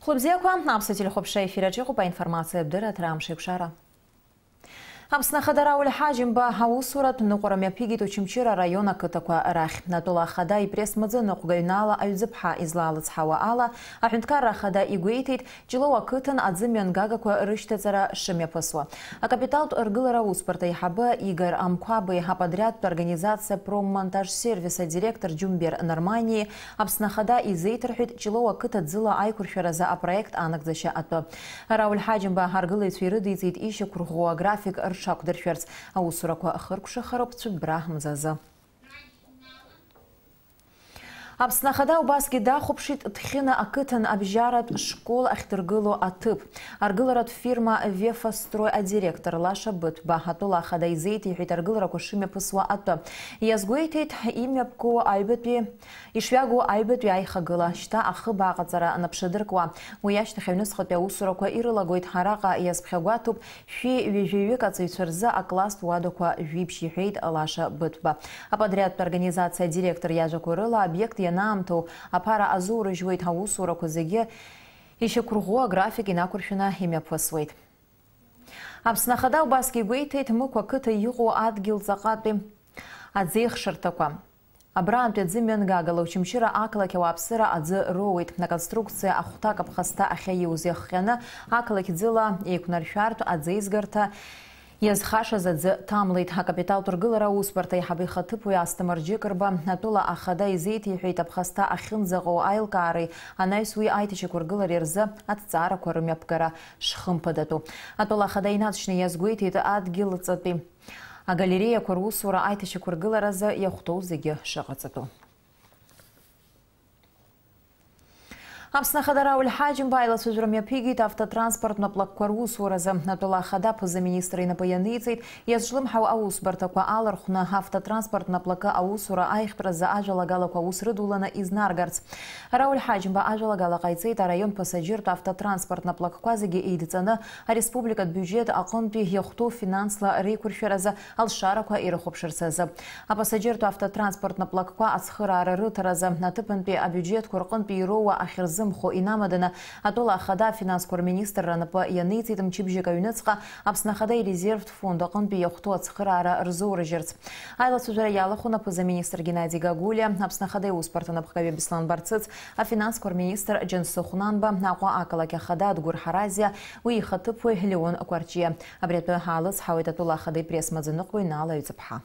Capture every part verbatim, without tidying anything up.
Хәлыбзиақәа, Аԥсуа телехәаԥшра ефир аҿы иҟоуп аинформациатә дырраҭара Амш еиқәшара. Аԥсны Ахада Рауль Ҳаџьымба аусуратә ныҟәара мҩаԥигеит Очамчыра араион ақыҭақәа рахь. Атәыла Ахада ипресс-маӡаныҟәгаҩ Наала Аҩӡыԥҳа излалыцҳауа ала, аҳәынҭқарра Ахада игәеиҭеит, Ҷлоу ақыҭан аӡы мҩангагақәа рышьҭаҵара шымҩаԥысуа. Акапиталтә ргылара аусбарҭа аиҳабы Игор Амқәабеи аподриадтә организациа Проммонтажсервис адиректор Џьумбер Нарманиеи Аԥсны Ахада изеиҭарҳәеит Ҷлоу ақыҭа ӡыла аиқәыршәаразы апроект анагӡашьа атәы. Рауль Ҳаџьымба аргылаҩцәа ирыдиҵеит ишьақәырӷәӷәо аграфик рҽақәдыршәарц. Аусурақәа хыркәшахароуп цәыббра мзазы. Аԥсны Ахада убасгьы дахәаԥшит Ҭхьына ақыҭан абжьаратә школ ахьдыргыло аҭыԥ. Аргыларатә фирма Вефастрой адиректор Лаша Быҭәба атәыла Ахада изеиҭеиҳәеит аргыларақәа шымҩаԥысуа атәы. Иазгәеиҭеит, имҩаԥгоу аҩбатәи, ишҩагоу аҩбатәи аихагыла, шьҭа ахыб аҟаҵара анаԥшадыркуа. Уи ашьҭахь аҩныҵҟатәи аусурақәа ирылагоит. Араҟа иазԥхьагәаҭоуп, шәи ҩажәаҩык аҵаҩцәа рзы акласстә уадақәа жәиԥшь, иҳәеит Лаша Быҭәба. Аподриадтә организациа адиректор иажәақәа рыла, аобиект ианаамҭоу аԥара азоурыжьуеит, аусурақәа зегьы ишьақәырӷәӷәо аграфик инақәыршәаны имҩаԥысуеит. Аԥсны Ахада убасгьы игәеиҭеит, Мықә ақыҭа иҟоу адгьыл ҵаҟатәи аӡеихшарҭақәа. Абраантәи аӡы мҩангагала Очамчыра ақалақь ауааԥсыра аӡы роуеит. Аконструкциа ахәҭа Каԥхасҭа ахьаиуз иахҟьаны, ақалақь ӡыла еиқәнаршәартә аӡеизгарҭа иазхашаз аӡы ҭамлеит. Акапиталтә ргылара аусбарҭа аиҳабы ихаҭыԥуаҩ Асҭамыр Џьыкырба атәыла ахада изеиҭеиҳәеит аԥхасҭа ахьынӡаҟоу аилкаареи анаҩс уи аиҭашьақәыргылареи рзы аҭҵаарақәа рымҩаԥгара шхымԥадатәу. Атәыла ахада инаҵшьны иазгәеиҭеит адгьылҵатәи агалереиақәа русура аиҭашьақәыргыларазы иахәҭоу зегьы шыҟаҵатәу. Аԥсны Ахада Рауль Ҳаџьымба аилацәажәара мҩаԥигеит автотранспорттә наплакқәа русуразы. Атәыла Ахада аԥыза-министр инапы ианиҵеит, иазҿлымҳау аусбарҭақәа алархәны автотранспорттә наплакы аусура аиӷьтәразы ажәалагалақәа аус рыдуланы изнаргарц. Рауль Ҳаџьымба ажәалагала ҟаиҵеит араион пассажьыртә автотранспорттә наплакқәа зегьы еидҵаны, ареспубликатә биуџьет аҟынтәи иахәҭоу финансла реиқәыршәаразы алшарақәа ирыхәаԥшырц азы. Апассажьыртә автотранспорттә наплакқәа ацхыраара рыҭаразы аҭыԥантәи абиуџьетқәа рҟынтәи ироуа ахьырзымхо инамаданы, атәыла ахада афинансқәа рминистрра напы ианиҵеит мчыбжьык аҩныҵҟа Аԥсны Ахада ирезервтә фонд аҟынтәи иахәҭоу ацхыраара рзоурыжьырц. Аилацәажәара иалахәын аԥыза-министр Геннади Гагулиа, Аԥсны Ахада иусбарҭа напхгаҩы Беслан Барцыц, афинансқәа рминистр Џьансыхә Нанба, Аҟәа ақалақь ахада Адгәыр Ҳаразиа, уи ихаҭыԥуаҩ Леон Ҟәарҷиа. Абри атәы аалыцҳауеит атәыла ахада ипресс-маӡаныҟәгаҩ Наала Ҩӡыԥҳа.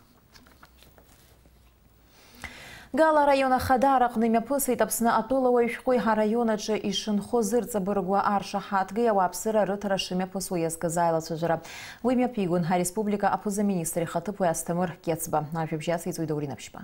Гала араион ахадара аҟны имҩаԥысит Аԥсны атәылауаҩ шәҟәи араион аҿы ишынхо зырҵабыргуа аршаҳаҭгеи ауааԥсыра рыҭара шымҩаԥысуа иазкыз аилацәажәара. Уи мҩаԥигон ареспублика аԥыза-министр ихаҭыԥуаҩ Асҭамыр Кьацба. Ажәабжь ациҵоит Даур Инаԥшьба.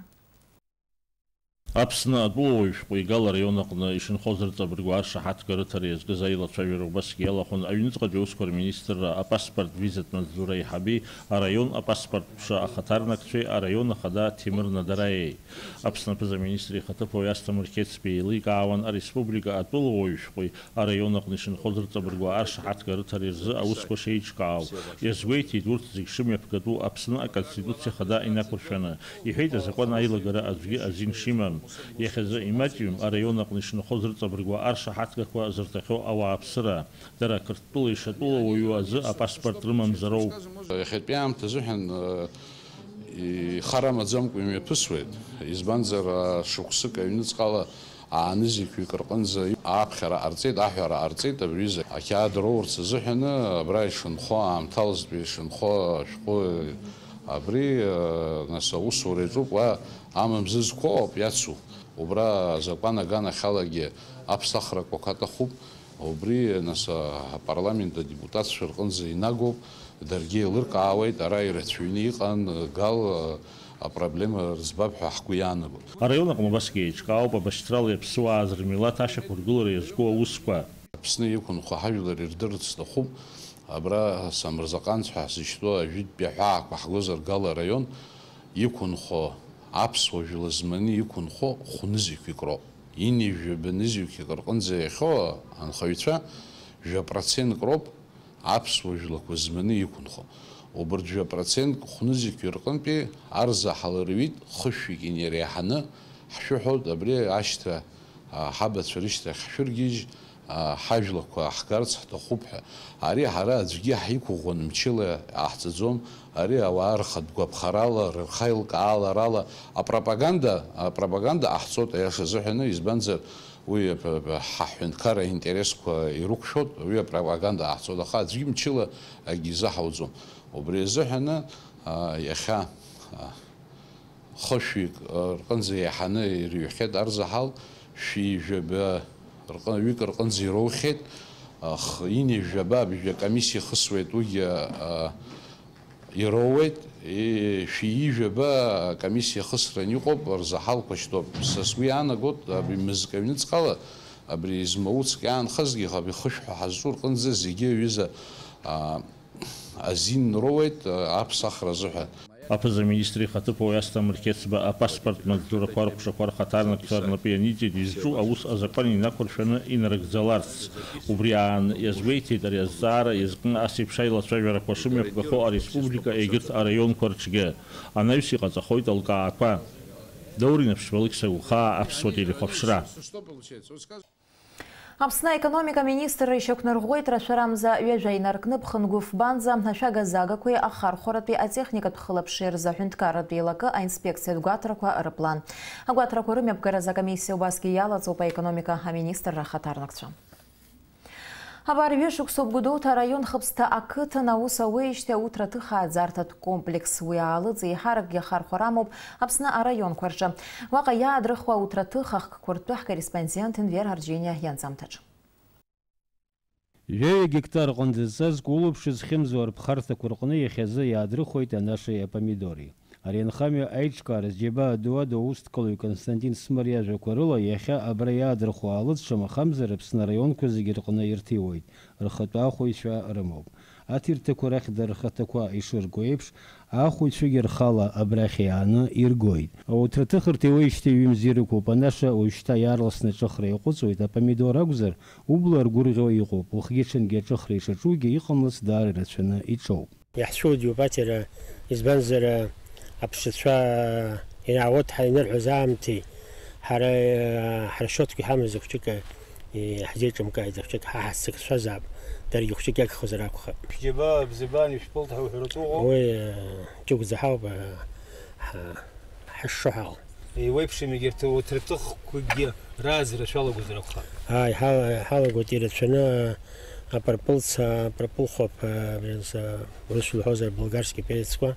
Аԥсны атәылауаҩ шәҟәи Гала араион аҟны ишынхо зырҵабыргуа аршаҳаҭга рыҭара иазкыз аилацәажәара убасгьы иалахәын аҩныҵҟатәи аусқәа рминистрра апаспорт визатә маҵзура аиҳаби араион апаспорт ҟәша ахаҭарнакцәеи араион ахада Ҭемыр Надараиеи. Аԥсны аԥыза-министр ихаҭыԥуаҩ Асҭамыр Кьацба еиликаауан ареспублика атәылауаҩ шәҟәи араион аҟны ишынхоз рҵабыргуаа ршаҳаҭга рыҭара рзы аусқәа шеиҿкаау. Иазгәеиҭеит урҭ зегь шымҩаԥгатәу Аԥсны Аконституциа Ахада инақәыршәаны. Иҳәеит азакәан аилагара аӡәгьы азин шимам. Иахьазы имаҷҩым араион аҟны ишынхоз рҵабыргуаа ршаҳаҭгақәа зырҭахьоу ауааԥсыра. Дара Қырҭтәыла ишатәылауаҩу азы апаспорт рымамзароуп. Иахьатәи аамҭа азыҳәан, э, ихар амаӡамкәа имҩаԥысуеит, избанзар, а, шықәсык аҩныҵҟала аанызқьҩык рҟынӡа аԥхьара ҟарҵеит, аҳәара ҟарҵеит абри аҩыза. Ақьаад роурц азыҳәаны абра ишынхо, аамҭалҵтәи ишынхо ашәҟәы абри, а, нас, аусура иаҿуп, уа амамзы зқәоу ауп иацу. Убра азакәан аганахьалагьы аԥсахрақәа аҭахуп. Убри, нас, а, апарламент адепутатцәа рҟынӡа инагоуп, даргьы еилыркаауеит, ара ирацәаҩны иҟан, Гал, а, апроблема рыӡбап ҳәа ҳгәы иаанагоит. Араион аҟны убасгьы еиҿкаауп абашьҭралеи аԥсуаази рмилаҭ ашьақәыргылара иазку аусқәа. Аԥсны иқәынхо ҳажәлар ирдырырц сҭахуп, абра Самырзаҟанҵ ҳәа ҳзышьҭоу ажәытәтәи аҳәаақәа ҳгозар Гал араион иқәынхо аԥсуа жәла зманы иқәынхо хәнызқьҩык роуп. Ини жәаба нызқьҩык рҟынӡа иахьоу анхаҩцәа жәа процентк роуп аԥсуа жәлақәа зманы иқәынхо. Убырҭ жәа процентк хәнызқьҩык рҟынтәи арзаҳал рҩит хышәҩык инареиҳаны ҳшәыҳәоит, абри ашьҭа, а, ҳабацәа рышьҭахь ҳшәыргьежь, ҳажәлақәа ҳгарц ҳҭахуп ҳәа. Ари ҳара аӡәгьы ҳиқәыӷәӷәан мчыла иҟаҳҵаӡом. Ари ауаа рхатә гәаԥхарала, рхеилкааларала, апропаганда, апропаганда ҟаҳҵоит, аиаша азыҳәаны, избанзар, уи ҳа ҳҳәынҭқарра аинтересқәа ирықәшәоит, уи апропаганда ҟаҳҵоит, аха аӡәгьы мчыла акгьы изаҳауӡом. Убри азыҳәаны, а, иахьа, а, хышәҩык, а, рҟынӡа иаҳаны ирыҩхьеит арзаҳал, шәи жәаба рҟы-, ҩык рҟынӡа ироухьеит, а, х-, ини жәаба абжа комиссиа ихысуеит, уигьы, а, ироуеит, и, шәи жәаба акомиссиа хысран иҟоуп, рзаҳалқәа шьҭоуп. Са сгәы иаанагоит, абри мызкы аҩныҵҟала, абри змауцк иаанхазгьы, абри хышәҳәа ҳазҿу рҟынӡа зегьы аҩыза, а, азин роуеит, а, аԥсахра азыҳәан. Аԥыза-министр ихаҭыԥуаҩ Асҭамыр Қьецба апаспорт маҵзурақәа рҟәшақәа рхаҭарнакцәа рнапы ианиҵеит изҿу аус азакәан инақәыршәаны инарыгӡаларц. Убри аан иазгәеиҭеит ари азҵаара иазкны ас еиԥш аилацәажәарақәа шымҩаԥгахо ареспублика егьырҭ араионқәа рҿгьы. Анаҩс иҟаҵахоит алкаақәа. Даур Инаԥшьба, Алықьса Гәхаа, Аԥсуа телехәаԥшра. Аԥсны аекономика аминистрра ишьақәнарӷәӷәеит рашәарамза ҩажәа инаркны Ԥхынгәыфбанӡа ашәага-загақәеи ахархәаратәи атехникатә хылаԥшреи рзы аҳәынҭқарратә еилакы аинспекциатә гәаҭарақәа рыплан. Агәаҭарақәа рымҩаԥгаразы акомиссиа убасгьы иалаҵоуп аекономика аминистрра ахаҭарнакцәа. Абар ҩышықәсоуп Гәдоуҭа араион Хыԥсҭа ақыҭан аус ауеижьҭеи ауҭра аҭыхааӡарҭатә комплекс. Уи аалыҵ еиҳаракгьы ахархәара амоуп Аԥсны араионқәа рҿы. Уаҟа иаадрыхуа ауҭраҭых ахкқәа ртәы ҳкорреспондент Енвер Арџьениа ианҵамҭаҿы. Жәаҩа гектар ҟынӡа зҵаз, улаԥш зхьымӡо арԥхарҭақәа рҟны иахьазы иаадрыхуеит анашеи апомидори. Ари анхамҩа аиҿкааразы џьабаа ду адоу аусҭкалаҩ Константин Смыр иажәақәа рыла, иахьа абра иаадырхәо аалыҵ, шамахамзар, Аԥсны араионқәа зегьы рҟны ирҭиуеит, рхатәы ахәаҩцәа рымоуп. Аҭирҭақәа рахь дара рхаҭақәа ишырго еиԥш, ахәаҩцәагьы рхала абрахь иааны иргоит. Ауҭраҭых рҭиуеижьҭеи ҩымз ирықәуп, анаша уажәшьҭа иаарласны аҿыхра иаҟәыҵуеит, апомидор акәзар, убла ргәырӷьо иҟоуп, уахгьы-ҽынгьы аҿыхреи шаҿугьы иҟамлац даара ирацәаны иҿоуп. Иаҳцәыуадаҩуп аҭира, избанзар, аԥсацәа иаауеит ҳәа инырҳәоз аамҭеи, ҳара, ҳара счетқәа иҳамаз хәҷык, иаҳзеиҿымкааит, хәҷык ҳа ҳаццакцәазаап, даргьы хәҷык иагхозар акәхап. Шәџьабаа, бзиабаа анышәԥылт ҳәа уҳәаратәы ыҟоуп? Уи, ы, ҷыгәӡа ҳауп, ы, ҳа-, ҳашшо ҳаал. Еиуеиԥшым егьырҭ ауҭраҭыхқәагьы раазара шәалагозар акәхап? Ааи, ҳала-, ҳалагоит ирацәаны, апырпылца, апырпылхәаԥ, а, абри азы, урыс лҳәозар, болгарски перецқәа,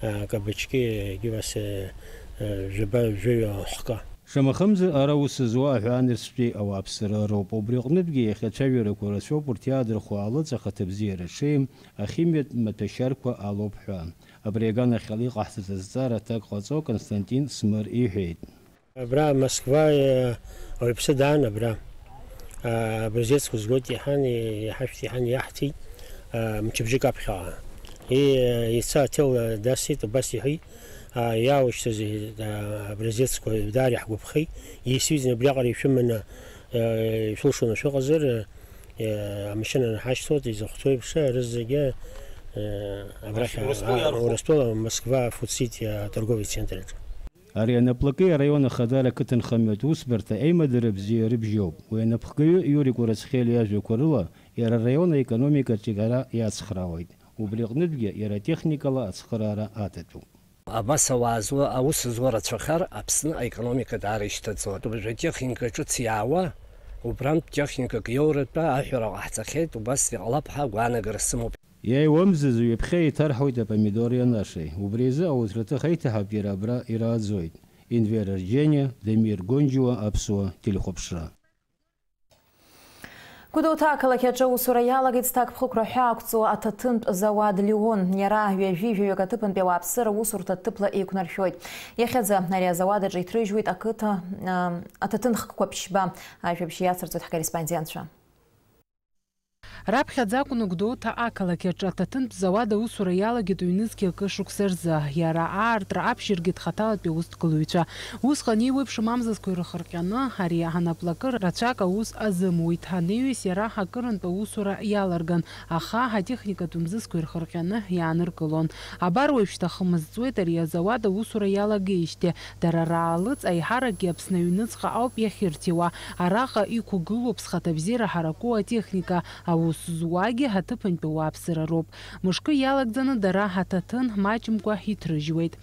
а, кабачки, егьи ас, а, а, жәаба, жәаҩа хкы. Шамахамзар, ара аус зуа аҳәаанырцәтәи ауааԥсыра роуп. Убри аҟнытәгьы иахьа ацәажәарақәа рацәоуп урҭ иаадырхәо аалыҵ ахаҭабзиара ҽеим, ахимиатә маҭәашьарқәа алоуп ҳәа. Абри аганахьала иҟаҳҵаз азҵаара аҭак ҟаҵо Константин Смыр иҳәеит. Абра Москва, э, ауаҩԥсы даан абра. А, образецқәа згоит иаҳан, иаҳашәҭ иаҳан иаҳҭеит, а, мчыбжьык аԥхьаҟа. И, э, ица аҭел, э, дасит, убас иҳәеит, а, иааушьҭыз, э, образецқәа даара иаҳгәаԥхеит. Есҩыҵны абриаҟара ишәыманы, э, ишәылшоны шәыҟазар, э, э, амашьына анҳашьҭуа, изыхәҭоу еиԥш, рызегьы, э, абрахь, Урыстәыла а, иархәоуп. Урыстәыла, Москва, Фуд Сити аторговый центр аҿы. Ари анаплакы араион ахадара ақыҭанхамҩатә усбарҭа аимадара бзиа рыбжьоуп. Уи анапхгаҩы Иури Кәарацхелиа иажәақәа рыла, иара араион аекономикаҿы иҟьара иацхраауеит. Убри аҟнытәгьы иара атехникала ацхыраара аҭатәуп. Абас ауаа зуа, аус зуа рацәахар, Аԥсны аекономика даара ишьҭаҵоит. Уажә атехника ҿыц иаауа, убрантә техникак иоуратәы аҳәара ҟаҳҵахьеит, убас иҟалап ҳәа агәаанагара сымоуп. Иааиуамзазы ҩаԥхьа еиҭарҳауеит апомидори анашеи. Убри азы ауҭраҭых аиҭаҳап иара абра ирааӡоит. Инвер Арџьениа, Дамир Гонџьуа, Аԥсуа телехәаԥшра. Гәдоуҭа ақалақь аҿы аусура иалагеит зҭакԥхықәра ҳәа ақәҵоу аҭаҭынтә зауад Леон. Иара ҩажәи жәаҩык аҭыԥантәи ауааԥсыра усурҭа ҭыԥла еиқәнаршәоит. Иахьазы ари азауад аҿы иҭрыжьуеит ақыҭа, а, аҭаҭын хкқәа ԥшьба. Ажәабжь иацырҵоит ҳкорреспондентцәа. Раԥхьаӡа акәын Гәдоуҭа ақалақь аҿы аҭаҭынтә зауад аусура иалагеит ҩнызқьи акы шықәса рзы. Иара аартра аԥшьыргеит хаҭалатәи аусҭгылаҩцәа. Усҟан еиуеиԥшым амзызқәа ирхырҟьаны, ари анаплакы рацәак аус азымуит. Анеҩыс иара акырынтә аусура иаларган, аха атехникатә мзызқәа ирхырҟьаны иааныркылон. Абар уажәшьҭа хымз ҵуеит ари азауад аусура иалагеижьҭеи. Дара раалыҵ аиҳаракгьы Аԥсны аҩныҵҟа ауп иахьырҭиуа. Араҟа иқәгылоуп зхаҭабзиара ҳараку атехника, аус зуагьы аҭыԥантәи ауааԥсыра роуп. Мышкы иалагӡаны дара аҭаҭын маҷымкәа иҭрыжьуеит.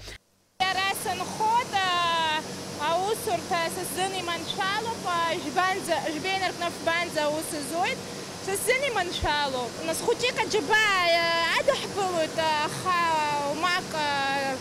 Иара санхоит, а, аусурҭа са сзын иманшәалоуп, а, жәбанӡа, жәбеиныркны фбанӡа аус зуеит, са сзын иманшәалоуп. Нас хәыҷык аџьабаа, а, адаҳԥылоит, а, аха умак, а,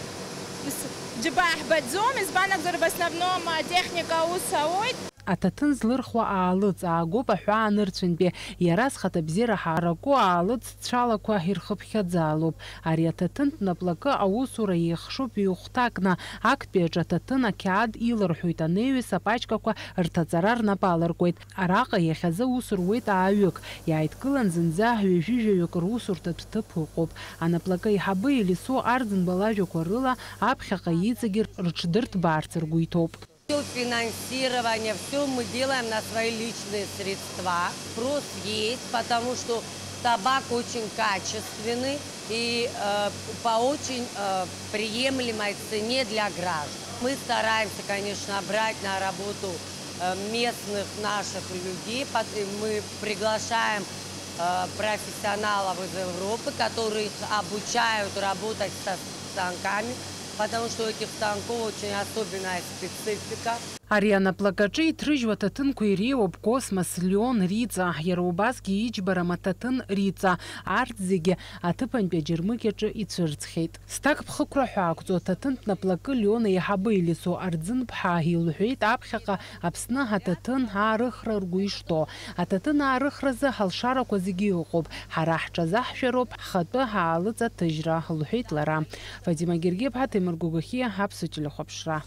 нас џьабаа ҳбаӡом, избан акәзар, в основном, а, техника аус ауеит. Аҭаҭын злырхуа аалыҵ аагоуп аҳәаа нырцәынтәи, иара зхаҭабзиара ҳараку аалыҵ цәалақәа ирхыԥхьаӡалоуп. Ари аҭаҭынтә наплакы аусура еихшоуп ҩ-хәҭакны, актәи аҿы аҭаҭын ақьаад илырҳәоит, анеҩыс апачкақәа рҭаҵара рнапы аларкуеит. Араҟа иахьазы ус руеит ааҩык, иааидкылан зынӡа ҩажәи жәаҩык русурҭатә ҭыԥ ыҟоуп. Анаплакы аиҳабы Елисо Арӡынба лажәақәа рыла, аԥхьаҟа иҵегьы рыҽдырҭбаарц ргәы иҭоуп. Всё финансирование, всё мы делаем на свои личные средства. Спрос есть, потому что табак очень качественный и, э, по очень, э, приемлемой цене для граждан. Мы стараемся, конечно, брать на работу, э, местных наших людей. Пот-, и мы приглашаем, э, профессионалов из Европы, которые их обучают работать со станками, потому что у этих станков очень особенная специфика. Ари анаплакаҿы иҭрыжьуа аҭаҭынқәа иреиуоуп Космос, Леон, Риҵа, иара убасгьы иџьбарам аҭаҭын Риҵа, арҭ зегьы аҭыԥантәи аџьармыкьаҿы ицәырҵхьеит. Зҭакԥхықәра ҳәа ақәҵоу аҭаҭынтә наплакы Леон аиҳабы Елисо Арӡынԥҳа илҳәеит аԥхьаҟа Аԥсны аҭаҭын аарыхра ргәы ишҭоу. Аҭаҭын аарыхразы ҳалшарақәа зегьы ыҟоуп, ҳара ҳҽазаҳшәароуп ҳхатәы ҳаалыҵ аҭыжьра, лҳәеит лара. Фатима Гергиԥҳа, Ҭемыр Гогохиа, Аԥсуа телехәаԥшра.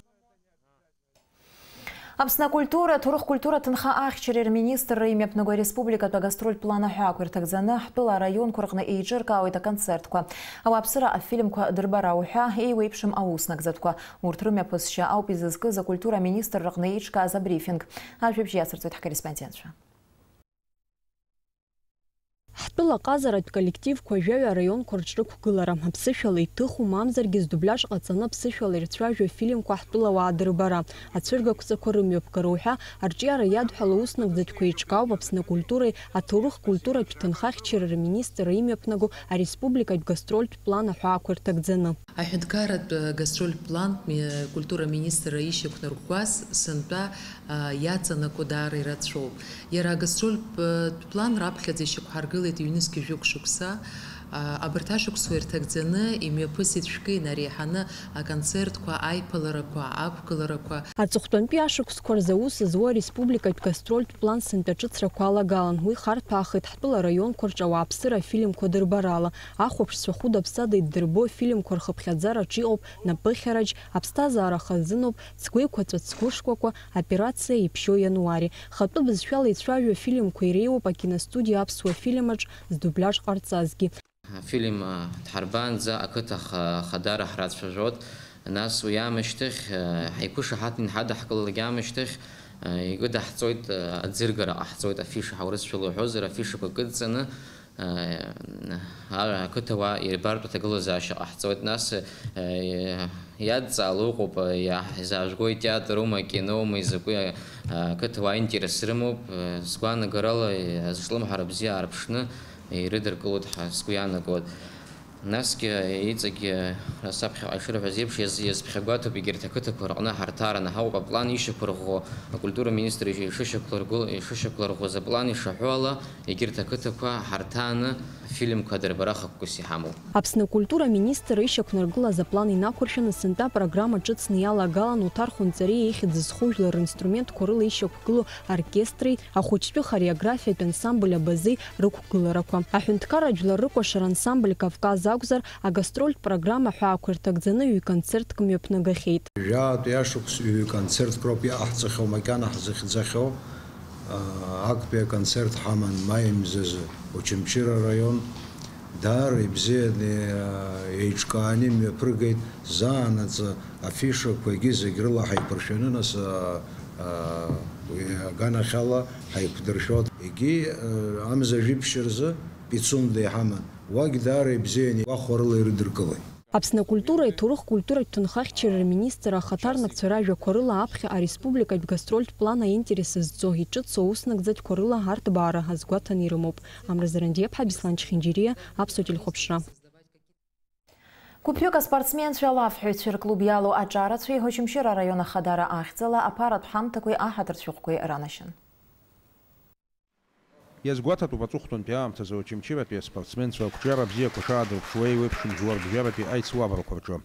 Аԥсны акультура, аҭоурых-культура аҭынха ахьчареи рминистрра имҩаԥнаго ареспубликатә агастрольтә план аҳәаақәа ирҭагӡаны ҳтәыла араионқәа рҟны еиҿыркаауеит аконцертқәа, ауааԥсыра афильмқәа дырбара уҳәа еиуеиԥшым аус нагӡатәқәа. Урҭ рымҩаԥысшьа ауп изызкыз акультура аминистрраҟны еиҿкааз абрифинг. Ажәабжь иацырҵоит ҳкорреспондентцәа. Ҳтәыла ҟазаратә коллективқәа жәаҩа араионқәа рҿы рықәгылара, аԥсышәала иҭыху, мамзаргьы здубляж ҟаҵаны аԥсышәала ирцәажәо афильмқәа ҳтәылауаа дырбара, ацәыргақәҵақәа рымҩаԥгара уҳәа арҿиара иадҳәало аус нагӡатәқәа еиҿкаауп Аԥсны акультуреи аҭоурых-культуратә ҭынха ахьчара рминистрра имҩаԥнаго ареспубликатә гастрольтә план аҳәаақәа ирҭагӡаны. Аҳәынҭқарратә гастрольтә план ми-, культура министрра ишьақәнарӷәӷәаз сынтәа, а, иаҵанакуа даара ирацәоуп. Иара агастрольтә план раԥхьаӡа ишьақәҳаргылеит ҩнызқь жәохә шықәса. А, абарҭ ашықәсқәа ирҭагӡаны имҩаԥысит шәкы инареиҳаны аконцертқәа, аиԥыларақәа, ақәгыларақәа. Аҵыхәтәантәи ашықәсқәа рзы аус зуа ареспубликатә гастрольтә план сынтәа ҿыцрақәа алагалан. Уи харҭәаахеит ҳтәыла араионқәа рҿы ауааԥсыра афильмқәа дырбарала. Ахәаԥшцәа хәыда-ԥсада иддырбо афильмқәа рхыԥхьаӡараҿ иҟоуп напыхьараџь, аԥсҭазаара хазыноуп, цгәеиқәаҵәа цгәышкәакәа, операциа иԥшьоу иануари. Хатәы бызшәала ицәажәо афильмқәа иреиуоуп акиностудиа Аԥсуа фильмаҿ здубляж ҟарҵазгьы. Афильм, а, дҳарбаанӡа ақыҭа ха-, хадара ҳрацәажәоит. Нас уи аамышьҭахь, а, ҳаиқәышаҳаҭны ҳадаҳкылалак аамышьҭахь, а, икыдаҳҵоит, а, аӡыргара ҟаҳҵоит, афиша ҳаурысшәала уҳәозар, афишақәа кыдҵаны, а, а, ақыҭауаа ирбартә аҭагылазаашьа ҟаҳҵоит. Нас, а, иадҵаало ыҟоуп, а, иаҳзаажәгои театрума, акиноума, изакәи, а, ақыҭауаа аинтерес рымоуп, а, сгәаанагарала, а, зҿлымҳара бзиа аарԥшны, ирыдыркылоит ҳәа сгәы иаанагоит. Насгьы иҵегьы саԥхьаҟа ишырҳәаз еиԥш, иаз-, иазԥхьагәаҭоуп егьырҭ ақыҭақәа рҟны ҳарҭараны ҳауп аплан ишьақәырӷәӷәо, акультура министр ишышьақәлыргыл-, ишышьақәлырӷәӷәаз аплан ишаҳәо ала, егьырҭ ақыҭақәа ҳарҭааны афильмқәа адырбара хықәкыс иҳамоуп. Аԥсны акультура аминистрра ишьақәнаргылаз аплан инақәыршәаны сынтәа апрограмма ҿыцны иалагалан Оҭар Хәынҵариа ихьӡ зху жәлар ринструментқәа рыла ишьақәгылоу оркестри, ахәыҷтәы хореографиатә ансамбль Абазеи рықәгыларақәа. Аҳәынҭқарратә жәлар рыкәашара ансамбль Кавказ акәзар, агастрольтә программа аҳәаақәа ирҭагӡаны ҩ-концертк мҩаԥнагахьеит. Жәаатәи ашықәс ҩ-концертк роуп иҟаҳҵахьоу макьана ҳзыхьӡахьоу. Актәи аконцерт ҳаман маи мзазы Очамчыра араион. Даара ибзианы, еиҿкааны имҩаԥыргеит, заанаҵы афишақәагьы зегь рыла ҳаиқәыршәаны, нас, уи аганахьала ҳаиқәдыршәот. Егьи, амза жәиԥшь рзы Пицунда иҳаман. Уагь даара ибзианы иуахәарыла ирыдыркылеит. Аԥсны акультуреи аҭоурых-культуратә ҭынхахьчареи рминистр ахаҭарнакцәа ражәақәа рыла аԥхьа ареспубликатә гастрольтә план аинтерес зҵо иҿыцу ауснагӡатәқәа рыла арҭбаара азгәаҭаны ирымоуп. Амра Зарандиаԥҳа, Беслан Чхинџьириа, Аԥсуа телехәаԥшра. Гәыԥҩык аспортсменцәа алафҳәаҩцәа рклуб иалоу аҿарацәеи Очамчыра араион ахадара ахьӡала аԥаратә ҳамҭақәеи аҳаҭыртә шәҟәқәеи ранашьан. Иазгәаҭатәуп аҵыхәтәантәи аамҭазы Очамчыратәи аспортсменцәа ақәҿиара бзиақәа шаадырԥшуа еиуеиԥшым жәларбжьаратәи аицлабрақәа рҿы.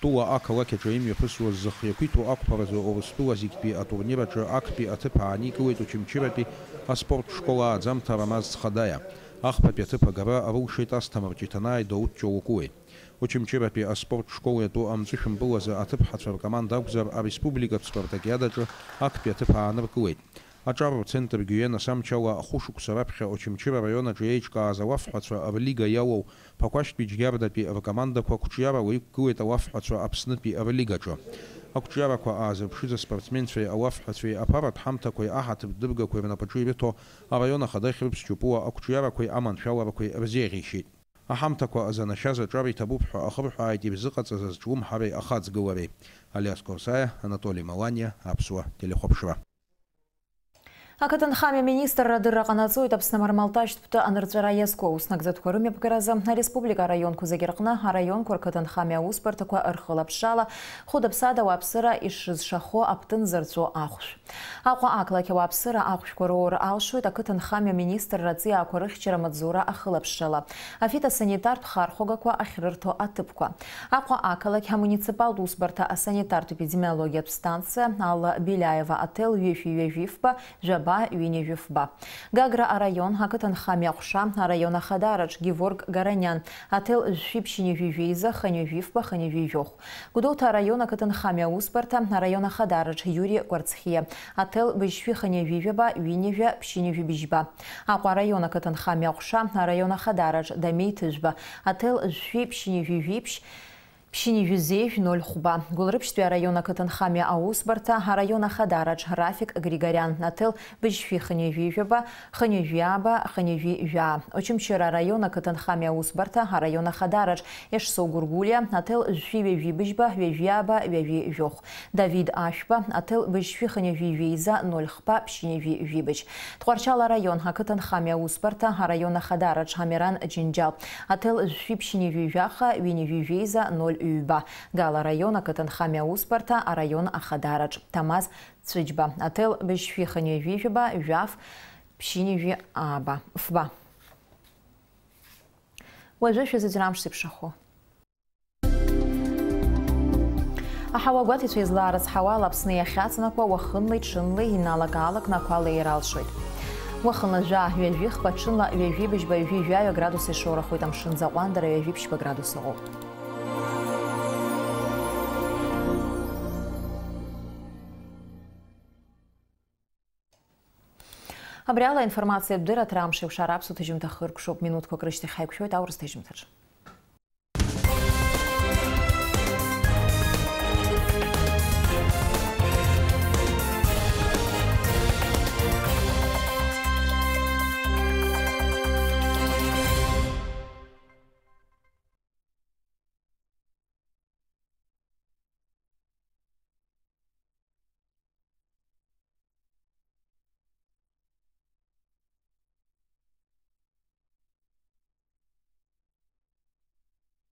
Тәыла ақалақь аҿы имҩаԥысуаз зхы иақәиҭу ақәԥаразы Урыстәыла зегьтәи атурнир аҿы актәи аҭыԥ ааникылеит Очамчыратәи аспорт школ ааӡамҭа Рамаз Цхадаиа. Ахԥатәи аҭыԥ агара арылшеит Асҭамыр Ҷиҭанааи Дауҭ Ҷолокуеи. Очамчыратәи аспорт школ иатәу амҵәышәмпылазы аҭыԥҳацәа ркоманда акәзар, ареспубликатә спартакиадаҿы актәи аҭыԥ ааныркылеит. Аҿар рцентр Гиенас амчала хәышықәса раԥхьа Очамчыра араион аҿы еиҿкааз ауафҳәацәа рлига иалоу Ԥақәашьтәи Џьгьардатәи ркомандақәа қәҿиарала иқәгылеит ауафҳәацәа Аԥснытәи рлигаҿы. Ақәҿиарақәа аазырԥшыз аспортсменцәеи ауафҳәацәеи аԥаратә ҳамҭақәеи аҳаҭыртә дыргақәеи рнапаҿы ирыҭо араион ахадахь рыԥсшьоуп уа ақәҿиарақәеи аманшәаларақәеи рзеиӷьеишьеит. Аҳамҭақәа занашьаз аҿар иҭабуп ҳәа ахырҳәааит ирзыҟаҵаз азҿлымҳареи ахаҵгылареи. Алиас Корсаиа, Анатоли Маланиа, Аԥсуа телехәаԥшра. Ақыҭанхамҩа аминистрра адырра ҟанаҵоит Аԥсны амармалташьтә ԥты анырҵәара иазку ауснагӡатәқәа рымҩаԥгаразы ареспублика араионқәа зегьы рҟны араионқәа рқыҭанхамҩа аусбарҭақәа рхылаԥшрала хәыда-ԥсада ауааԥсыра ишрызшахо аԥты нзырҵәо ахәшә. Аҟәа ақалақь ауааԥсыра ахәшәқәа роур алшоит ақыҭанхамҩа аминистрра аҵиаақәа рыхьчара амаҵзура ахылаԥшрала, афитосанитартә хархәагақәа ахьрырҭо аҭыԥқәа. Аҟәа ақалақь амуниципалтә усбарҭа асанитартә-епидемиологиатә станциа, Алла Беляева аҭел ҩышәи ҩажәи фба, жәаба, ҩынҩажәи фба. Гагра араион ақыҭанхамҩа аҟәша, араион ахадараҿ Геворг Гараниан аҭел жәшәи ԥшьынҩажәи жәеиза, хынҩажәи фба, хынҩажәи жәохә. Гәдоуҭа араион ақыҭанхамҩа аусбарҭа араион ахадараҿ Иури Кәарцхиа аҭел быжьшәи хынҩажәи жәаба, ҩынҩажәа, ԥшьынҩажәи быжьба. Аҟәа араион ақыҭанхамҩа аҟәша араион ахадараҿ Дамеи Ҭыжәба аҭел жәшәи ԥшьынҩажәи жәиԥшь, ԥшьынҩажәи зеижә, ноль хәба. Гәылрыԥшьтәи араион ақыҭанхамҩа аусбарҭа араион ахадараҿ Рафик Григорян аҭел быжьшәи хынҩажәи жәаба, хынҩажәи ааба, хынҩажәи жәаа. Очамчыра араион ақыҭанхамҩа аусбарҭа араион ахадараҿ Ешсо Гәыргәлиа аҭел жәшәи ҩажәи быжьба, ҩажәи ааба, ҩажәи жәохә. Давид Ашәба аҭел быжьшәи хынҩажәи жәеиза, ноль хԥа, ԥшьынҩажәи жәибжь. Тҟәарчал араион ақыҭанхамҩа аусбарҭа араион ахадараҿ Амиран Џьынџьал аҭел жәшәи ԥшьынҩажәи жәаха, ҩынҩажәи жәеиза, ноль ҩба. Гала араион ақыҭанхамҩа аусбарҭа араион ахадараҿ Ҭамаз Цәыџьба аҭел быжьшәи хынҩажәи жәаба, жәаф, ԥшьынҩажәи ааба, фба. Уажәы шәазыӡырҩ амш зеиԥшрахо. Аҳауа гәаҭеицәа излаарыцҳауа ала Аԥсны иахьаҵанакуа уахынлеи ҽынлеи иналак-аалакны ақәа леир алшоит. Уахынла жәаа, ҩажәи хԥа, ҽынла ҩажәи быжьба, ҩажәи жәаҩа градус ишоурахоит, амшын ӡаҟәандара ҩажәи ԥшьба градус ыҟоуп. Абри ала аинформациатә дырраҭара амш еиқәшара аԥсуа ҭыжьымҭа хыркәшоуп. Минуҭқәак рышьҭахь ҳаиқәшәоит аурыс ҭыжьымҭаҿы.